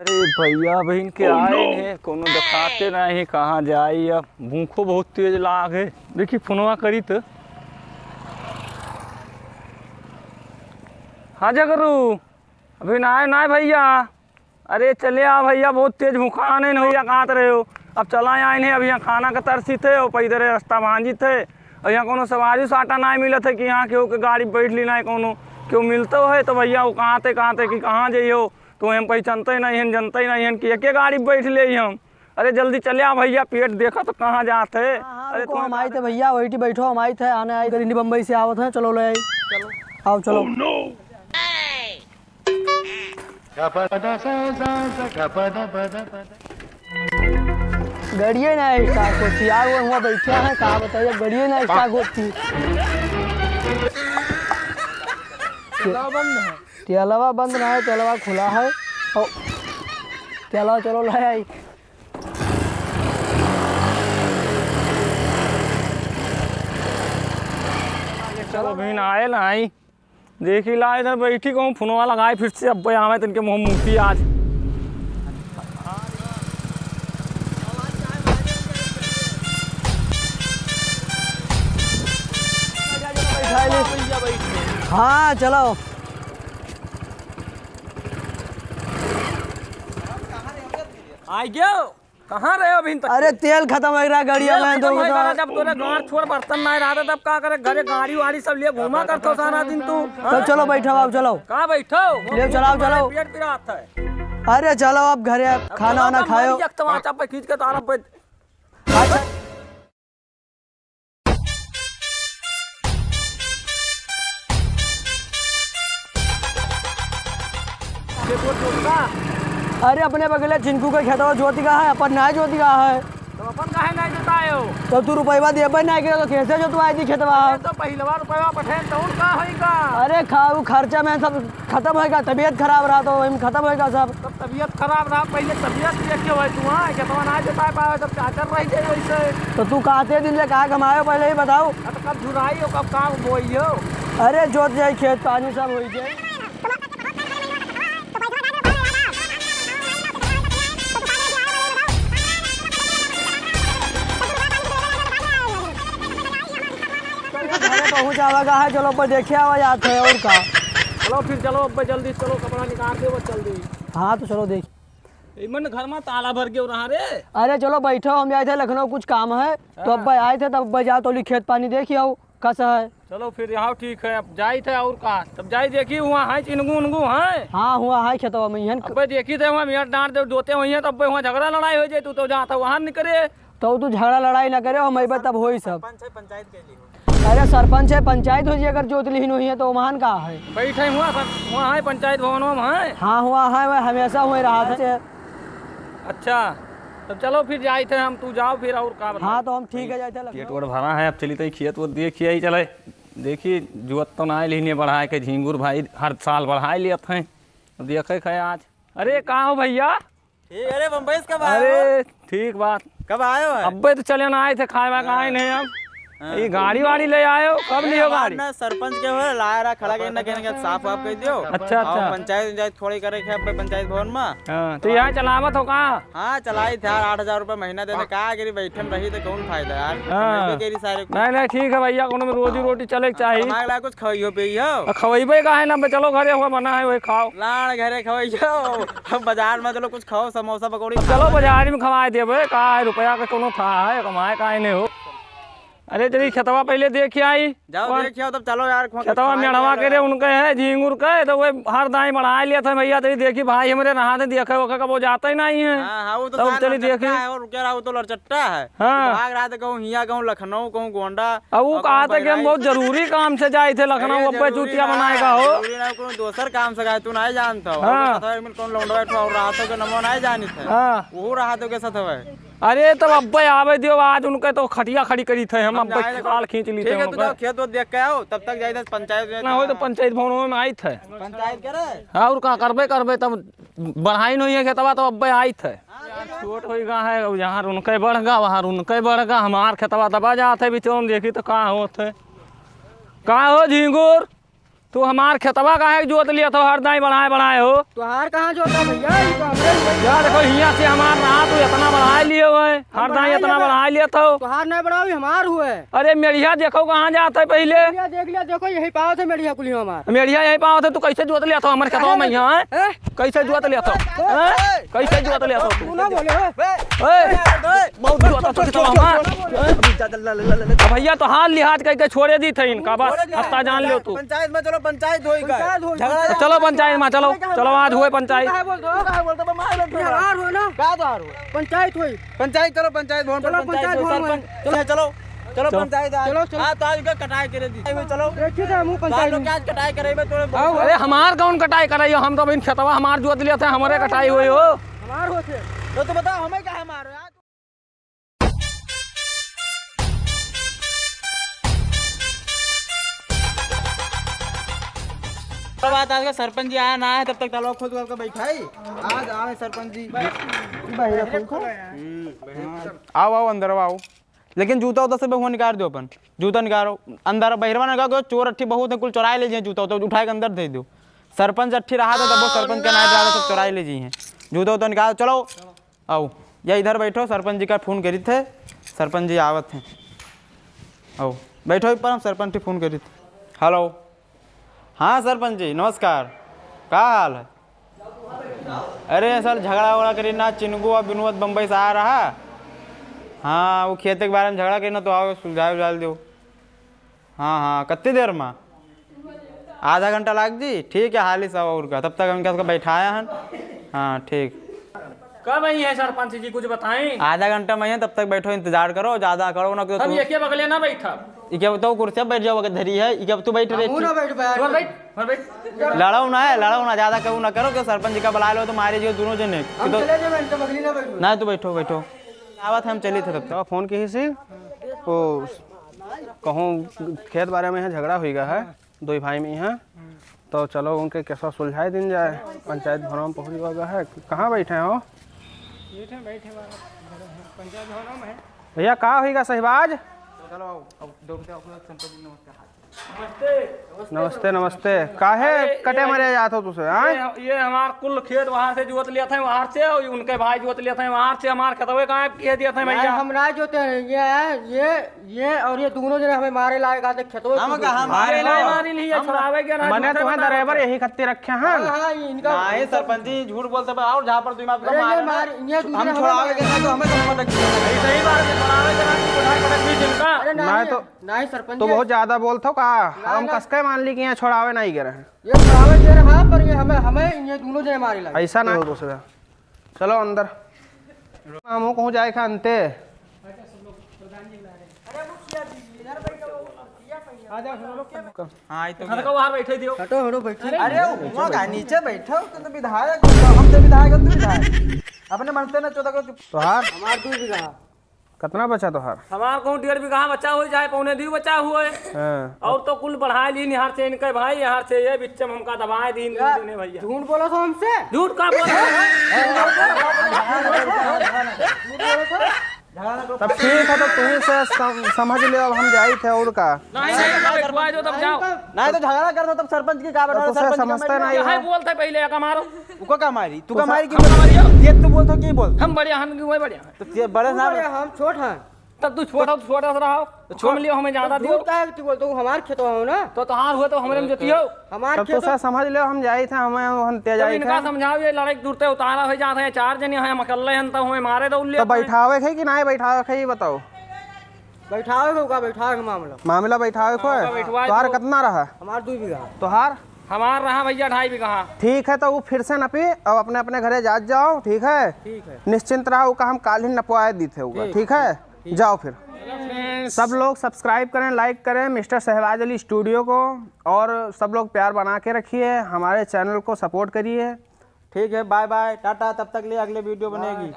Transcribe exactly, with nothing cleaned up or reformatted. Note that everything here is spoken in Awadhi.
अरे भइया, बहिन के आए हैं, कउनो देखाते नाहीं, कहाँ जाई अब, भूखो बहुत तेज लाग है। देखी, फोनवा करी त। हाँ जगरू, अभी ना आए ना भइया। अरे चले आ भइया, बहुत तेज भूखान है न भइया, कहाँ रहे हो? अब चला आए हैं, अब यहाँ खाना का तरसी थे और पैदल रास्ता भांजी थे। और यहाँ कउनो सवारी साटा नाहीं मिलत है कि यहाँ केहू के गाड़ी बैठ ली नाहीं कउनो, केहू मिलतो है तो भइया वो कहाँ थे, कहाँ थे कि कहाँ जाइयो, तो हम पहचानते नाहीं हैं, जनते नाहीं हैं कि एके गाड़ी बैठ ले हम। अरे जल्दी चले आ भइया, पेट देखा तो कहाँ जात है। हाँ, हाँ, अरे रुको, हम आइत है भइया, वही बैठो, हम आइत है, आने आई, गरीनी बम्बई से आवत है, चलो ले आई। चलो। आओ, चलो। गड़िए ना स्टार्ट होती यार, वो हुआ बैठा है, का बताइए, गड़िए ना स्टार्ट होती। तेलवा बंद है। तेलवा बंद ना है, तेलवा खुला है। ओ, तेलवा चलो ले आई। चलो बहिन, आए ना आई। देखी ला, इधर बैठी कहूँ, फोनवा लगाए फिर से, अब आवे तनके मुँह मुँह की आज। हाँ, चलो। आ गयो। कहाँ रहे अभी तक? अरे, तेल खतम होइ रहा गड़िया तेल में, खतम तो होइ रहा, जब तोरे गांड छोड़ बर्तन नाहीं रहा था, तब का करे? घरे गाड़ी वाड़ी सब लिए घूमा करतो सारा दिन तू। तो हाँ? चलो बैठो, अब चलो। का बैठो? ले चलाओ, चलो। पेट पिरात है। अरे चलो अब घरे, अब खाना चलो, वाना अब खायो। मर एक तमाचा पे खींच के तारा पे। अच्छा। अरे अपने बगले चिंकू के खेतवा जोति का है, अपन नाहीं जोति का है। तो अपन काहे नाहीं जोताए हो? तो तू रुपयवा देबे नाहीं करे तो कैसे जोतवाए दी खेतवा? अरे तो पहिलवा रुपयवा पठे तो का होई का? अरे खाऊ खर्चा में सब खतम होइगा, तबियत खराब रहा तो वही में खतम होइगा सब। तब तबियत खराब रहा, पहिले तबियत देखे हुए तू, हाँ, खेतवा ना जोताए पावे, तब चाचर रह जाए वैसे। तो तू कहते दिन ले कहा कमायो, पहिले ही बताओ। अब कब झुराई हो, कब काम बोई हो? अरे जोत जाई, खेत पानी सब होई जाए। घरे पहुँच आवा का है, चलो ऊपर देखे आवा जात है और का। चलो फिर चलो, अब जल्दी चलो, कपड़ा निकाल दे बस जल्दी। हाँ तो चलो देख। ए, मन घर में ताला भर गयो रहा रे। अरे चलो बैठो, हम जाए थे लखनऊ, कुछ काम है, तो हाँ। अब आए थे, तब अब जाओ तो खेत पानी देखी आओ, कस है। चलो फिर यहाँ ठीक है, अब जाई थे और का, तब जाई देखी हुआ है चिनगू उनगू है। हाँ हुआ है खेतवा में हन। अब देखी थे हुआ मियाँ डांट दे, जोते हुई है, तब हुआ झगड़ा लड़ाई हो जाए, तू तो जाता वहाँ निकरे। तो तू झगड़ा लड़ाई ना करे, हम अइबे तब होई सब। सरपंच है, पंचायत के लिए हो। अरे सरपंच है, पंचायत हो जी, अगर जोत लिहिन होई है तो ओमहन का है? बैठे हुआ सर, हुआ है पंचायत भवन में है। हाँ हुआ है, वह हमेशा हुए रहा था। अच्छा, तब चलो फिर जाई थे हम, तू जाओ फिर और का बताई? हाँ तो हम ठीक है जाई थे लखनऊ। पेट वोट भरा है, अब चली तो खेत वोत देखी आई चले। देखी जोत तो ना लिहिन बढ़ाए के, झींगुर भाई हर साल बढ़ाए लियत हैं, अब देखे खे आज। अरे का हो भइया? ए, अरे बम्बई से कब आए हो? अरे ठीक बात। कब आए हो? अब्बे तो चले ना आए थे, खाए वाए का आए नहीं हम। हाँ। ये गाड़ी वाड़ी ले आए हो? कब लियो गाड़ी? ना सरपंच के हो, लाया रहा खड़ा के ना कहने के साफ वाफ कर दियो। अच्छा, अच्छा। पंचायत उंचायत थोड़ी करे थे अब्बे पंचायत भवन में। हाँ, तो यहाँ चलावत हो का? हाँ, चलाई थे यार, आठ हजार रुपये महीना देते, का करी, बैठे में रही तो कौन फायदा यार? हाँ। कमेबे करी सारे कुछ। नहीं, नहीं, ठीक है भइया, कोनो में रोजी रोटी चले के चाही। कमाए ला कुछ खवाइयो पियो। आ, खवइबे का है ना, बे चलो घरे हुआ बना है, वही खाओ। लाड़ घरे खवइयो। हम बाजार में चलो कुछ खाओ, समोसा पकौड़ी अब खाओ। चलो बाजार में खवाए देबे, का है, रुपया का कोनो था है, कमाए का है नहीं हो। अरे चली खेतवा पहिले देख आई। जाओ कौन? देख आओ, तब चलो यार, खेतवा मेड़वा के रे उनके है, झींगुर के, तो वे हर दाई बढ़ा लिया था भइया, तेरी देखी भाई हमरे नहा दे, देखे ओखे कब वो जाता ही नहीं है। हाँ, हाँ, वो तो तब साला चली लड़चट्टा देखी। है, और क्या रहा, वो तो लड़चट्टा है। हाँ। भाग रहा था कहूँ हिया, कहूँ लखनऊ, कहूँ गोंडा। अब वो और कहा कहूँ था कि हम बहराइच। बहुत जरूरी काम से जाए थे लखनऊ, अरे, अब्बे जरूरी चूतिया ना, बनाएगा हो। जरूरी ना, कोनो दोसर काम से गए, तू नहीं जानता हो। हाँ। और पता है, कौन लौंडवा ठो और रहा था, के नमो नहीं जानित है। हाँ। वो रहा था के साथ है। अरे, तब अब्बे आवे दियो, आज उनके तो खटिया खड़ी करी थे हम, हम अब्बे जाए देखो। खाल खींच ली ठीक थे है, तू उनके। जाओ खेत वेत देख के आओ, तब तक जाए थे पंचायत में। ना हो तो पंचायत भवन में आई थे। पंचायत करे? हाँ, और का करबे, करबे, तब बढ़ाई नहीं है खेतवा, तो अब्बे आई थे। हाँ, ठीक है। छोट होई गा है, अब यहाँ उनके बढ़ गा, वहाँ उनके बढ़ गा, हमार खेतवा दबा जात है बिचौन, देखी तो का होत है। का हो झींगुर? तू हमार खेतवा काहे जोत लिया था, हर दाई बढ़ाए बढ़ाए हो? तोहार कहाँ जोता भइया? ई तो हमरे ही है, हियाँ से हमार रहा, तू इतना बढ़ाइ लियो है, हर दाई इतना बढ़ाइ लियो तो। तोहार नहीं बढ़ावी, हमार हुए। अरे मेढ़िया देखो कहाँ जात है पहिले। मेढ़िया देख लिया, देखो यही पावत है मेढ़िया कुलियो हमार। मेढ़िया यही पावत है, तू कैसे जोत लिया था हमारे खेतवा में यहाँ, हैं? हैं? कैसे जोत लिया था? हैं? कैसे जोत लिया था तू? तू ना बोले, हैं? ए, बहुत जोत था तू खेतवा में। अब भैया तो हाल लिहाज करके छोड़े दी थे इनका, बस हत्ता जान लो तू। पंचायत में चलो, पंचायत होई का? पंचायत होई। झगड़ा तो चलो पंचायत में, चलो, चलो आज हुए पंचायत। काहे बोलते हो? काहे बोलते हो? मार लेते हो। त्योहार हो ना? का त्योहार हो? पंचायत होई। पंचायत चलो, पंचायत भवन पर चलो, पंचायत पंचायत हो, भवन सरपंच। चलो, चलो, चलो, चलो। पंचायत आज। चलो, चलो। हाँ, तो आज का कटाई करे दी। चलो। देखिए तो हमहू तो आप पंचायत लोग में। क्या आज कटाई करे बे तोरे? हाँ, अरे हमार कौन कटाई कराई हो? हम तो अभी खेतवा हमार जोत लिया था, हमारे कटाई हुई हो। हमार होते। तो तू बताओ, हमें काहे मारो यार? तो बात आज का सरपंच जी आया ना है, तब तक तालवा खोद करके बैठा ही। आज आवे सरपंच जी। भाई, रखो। हम्म, आओ, आओ, अंदर आओ। लेकिन जूता उता सब हुआ निकाल दो अपन। जूता निकालो। अंदर बहिरवा निकाल के चोर अट्ठी बहुत है, कुल चुराए ले जाए जूता उता, उठाए के अंदर दे दो। सरपंच अट्ठी रहा था, तब वो सरपंच के नाइट रहा था, सब चुराए ले जाइए। जूता उता निकाल, चलो। आओ, या इधर बैठो, सरपंच जी का फोन करी थे, सरपंच जी आवत हैं। आओ, बैठो ऊपर, हम सरपंच से फोन करी थे। हेलो, हाँ सरपंच जी, नमस्कार, का हाल है? अरे सर, झगड़ा वगड़ा करी ना, चिनगू और विनोद बम्बई से आ रहा। हाँ, वो खेते के बारे में झगड़ा करी ना, तो आओ, सुलझाए उलझाए दो। हाँ, हाँ, कितनी देर में? आधा घंटा लाग जी? ठीक है, हाली सब और का, तब तक हम क्या उसको बैठाया हन। हाँ, ठीक। कब आई है सरपंच जी, कुछ बताएं? आधा घंटा में ही है, तब तक बैठो, इंतजार करो, ज्यादा करो ना, क्यों हम तू एके बगले ना बैठब। इके तो कुर्सी पे बैठ जाओ, अगर धरी है, इके तू बैठ रहे हमहू ना बैठ पाए। और बैठ, और बैठ। लड़ाओ ना है, लड़ाओ ना, ज्यादा कहो ना करो, कि सरपंच जी का बुला लो तो मारे जो दोनों जने। हम कि तो चले जाए, इनके बगली ना बैठो। ना, तू बैठो, बैठो। आवत हम चली थे तब तक। फोन की ही सी, वो कहूँ खेत बारे में यहाँ झगड़ा हुई गया है, दो ही भाई में यहाँ। तो चलो उनके केसवा सुलझाए दिन जाए, पंचायत भवन में पहुँच गया है। कहाँ बैठे हो? बैठे, बैठे बाबा, पंचायत भवन में है। भैया, का होइगा सहबाज? चलो, अब दौड़ते आओ, संतोष जी, नमस्कार। नमस्ते। नमस्ते, नमस्ते। काहे अरे, कटे ये, मरे जात हो तुसे, हाँ? ये, ये हमार कुल खेत वहाँ से जोत लिया था, वहाँ से, और उनके भाई जोत लिया था, वहाँ से हमार खेतवे गायब किए दिया था, भैया। हम ना जोते हैं, ये है, ये ये और ये दोनों जने हमें मारे लायक आते खेतों हम में कहाँ मारे मारे लो? मारी नहीं है, हम छुड़ावे के ना, मने झूठे तुम्हें ना ड्राइवर होते। यही खत्ते रखे हैं। हाँ, हाँ, ये इनका नहीं, सरपंच जी, झूठ बोलते बा, और जहाँ पर दिमाग का अरे, ये मारे ना, मार, ये दूसरे हम हमें छोड़ावे मार। के ना, तो हमें कौन पटक दिया? ऐसे ही मार के छोड़ावे के ना, तो उठा पटक दी जिनका। अरे, नहीं, नहीं तो, नहीं, सरपंच तो जी। बहुत ज्यादा बोलत हो का? नहीं, हम नहीं। कसके मान ली कि यहाँ छोड़ावे नहीं गए रहे। ये छोड़ावे गए रहा, पर ये हमें, हमें ये दोनों जने मारे लागे। ऐसा ना हो दूसरा। चलो अंदर। हम कहूँ जाए खा अंते। हाँ, आई तो घर का बाहर बैठे दियो। हटो, हटो, बैठो। अरे, वहाँ का नीचे बैठो, तुम तो विधायक हो, हमसे विधायक हो, तू विधायक। अपने मन से ना चौदह को चुप। तोहार? हमार दो बीघा। कितना बचा तोहार? हमार कहूँ डेढ़ बीघा बचा हो, चाहे पौने दू बचा हुए। हाँ। और तो कुल बढ़ाए ली निहार से इनके भाई, यहाँ से ये बिच्चम हमका दबाए दी इन यार, दोनों ने भैया। झूठ बोला था हमसे? झूठ का बोला? तब ठीक है, तो तुहीं से सम-, समझ ले, अब हम जाई थे और का। नहीं, नहीं, नहीं, बैठवा दो, तब जाओ। नहीं तो झगड़ा कर दो, तब सरपंच की का तो बैठा, तुझे सरपंच की समझते बैठा। नहीं क्या हो। है, बोलते पहिले एक हमारो। उको का मारी? तू तो का मारी की हम बोल? मारियो। ये तू बोलतो की बोल? हम बढ़िया हन कि वही बढ़िया हन? तो ये बड़े तू ना बड़े, हम छोट हन। तब तू छोटा, तू छोटा सा रहो। तो छोड़। हम लियो, हमें ज्यादा तो दियो। झूठ काहे तू बोलतो? हमार खेतवा हो ना। तो तोहार हुए तो हमरे में जोतियो। हमार तब तो खेत सर समझ लो, हम जाई थे, हमें हम ते तब जाई इनका थे। समझाओ, ये लड़ाई दूर ते उतारा हो जाते हैं, चार जने हैं, हम अकेले हैं, तो हमें मारे दौड़ ले तो आते हैं। बैठावे खे कि नहीं बैठावे खे, ये बताओ। बैठावे के का, बैठावे के मामला। मामला बैठावे को हाँ, है? बैठवा तोहार दो। कितना रहा? हमार दो बीघा। तोहार? हमार रहा भैया ढाई बीघा। ठीक है, तो वो फिर से नपी, अब अपने अपने घरे जात जाओ, ठीक है? ठीक है। निश्चिंत रहो, का हम काल ही नपवाए दी थे, ठीक, ठीक है? ठीक। जाओ फिर। सब लोग subscribe करें, like करें मिस्टर शहबाज अली studio को, और सब लोग प्यार बना के रखिए, हमारे channel को support करिए। ठीक है, bye bye, टाटा, तब तक लिए अगले video बनेगी।